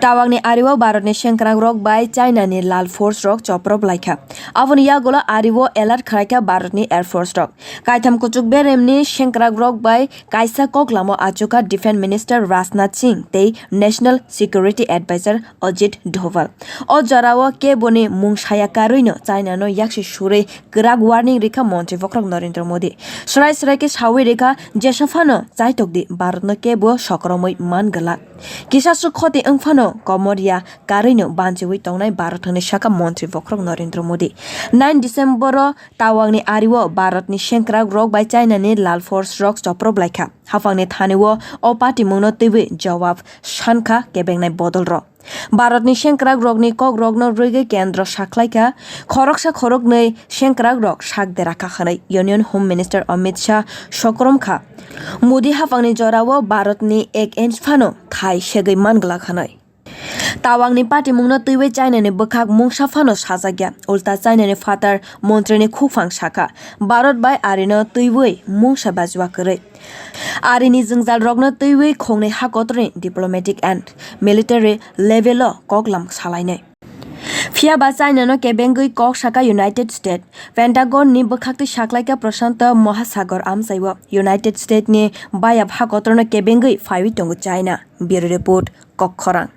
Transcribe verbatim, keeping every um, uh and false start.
Tawangni ario Bharatni sengkrakrok bai Chinani Lal Force rok choprop laikha. Aboni yagulo ario alert khwlaikha Bharatni Air Force rok. Kaitham kuchuk beremni sengkrakrok bai kaisa koklamo achukha Defence Minister Rajnath Singh tei National Security Advisor Ajit Doval. O jorao keboni mung saya karwino Chinano yaksi surwi kwrak warning rikha Montri Bokhorok Narendra Modi. Srai srai khe sawi rikha, jesa phano chaitok di, Bharatno kebo sokromwi man glak. Kisa swk khoti wng phano komor ya karwino banchiwi tongnai Bharat, hwnwi sakha Montri Bokhorok Narendra Modi. Nine December-o Tawangni ario Bharatni sengkrakrok bai Chinani Lal Force rok choprop laikha. Haphangni thanio o patimungno twiwi jawab sankha kebengnai bodolrok. Bharatni sengkrakrokni kokrokno rwgwi kendro sakhlaikha, khoroksa khoroknwi sengkrakrok sak derakha hwnwi Union Home Minister Amit Shah sokromkha. Modi haphangni jorao Bharatni ek inch phano thai segwi man glak hwnwi. Tawangni patimungno twiwi Chinani bwkhak mungsa phano sajakya, ulta Chinani phatar montrini khukphang sakha, Bharat bai arino twiwi mungsa bajua kwrwi. Arini jwngjalrokno twiwi khongnwi hakotorni diplomatic and military level-o koklam salainai. Phiya ba Chinano kebengwi kok saka United States. Pentagon-ni bwkhaktwi saklaikha Prashanto Mohasagar amchaio United States-ni bayap hakotorno kebengwi phaiwi tongo China. Bureau Report, Kokkhorang.